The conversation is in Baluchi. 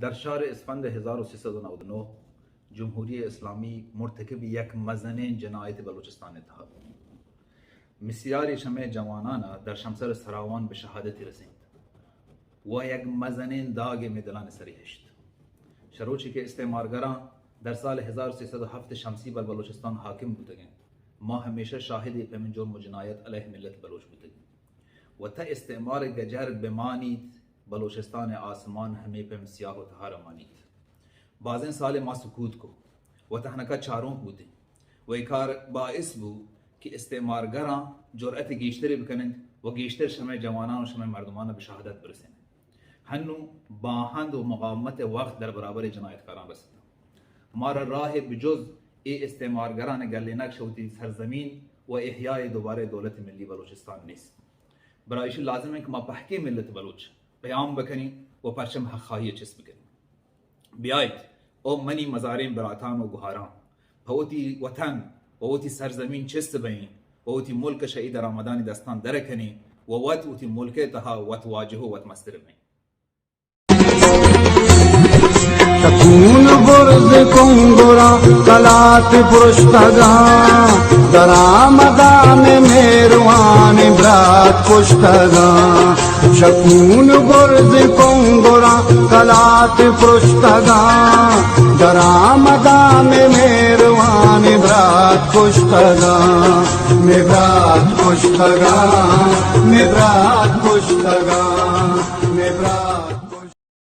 در شهر اسفند هزار و سیصد و نود و نه جمهوری اسلامی مرتکب یک مزنیں جنایت بلوچستان تہا بوت. بسیاری شمئے جوانان در شمسر سراوان به شهادتی رسینت و یک مزنیں داگے مئے دلان سری هشت. شروچی که استعمارگران در سال هزار و سیصد و هفت شمسی بر بلوچستان حاکم بوتگنت، ما همیشه شاهد پمن جرم و جنایت علیه ملت بلوچ بوتگیم و تا استعمار گجر بمانیت، بلوچستان آسمان همے پم سیاه و تهار مانیت. بازیں سال ما سکوت کو و تهنکا چارونک بوتیں و اے کار باعث بو که استعمارگران جرأت گیشتری بکننت و گیشتر شمئے جوانان و شمئے مردمان به شهادت برسیننت. هنو باهند و مقاومت وقت در برابر جنایتکاران رسیتن. مارا راه بجز اے استعمارگران گلینگ شہ وتی سرزمین و احیای دوباره دولت ملی بلوچستان نیست. برای ایشی لازم انت که ما پهکیں ملت بلوچ قیام بکنیں و پرچم حق خواهی چست بکنیں. بیایت، او منی مزاریں براتان و گهاران، پہ وتی وطن و وتی سرزمین چست بئیں و وتی ملک شہ اے درآمدانی دستان در کنیں و وت وتی ملک تہا وت واجه و وت مستر بئیں. شکون برز کنگراں کلات پرشتگاں، درآمدان مہروان برات کشتگاں. شکون برز کنگراں کلات پرشتگاں، درآمدان مہروان برات کشتگاں، مئے برات کشتگاں، مئے برات کشتگاں.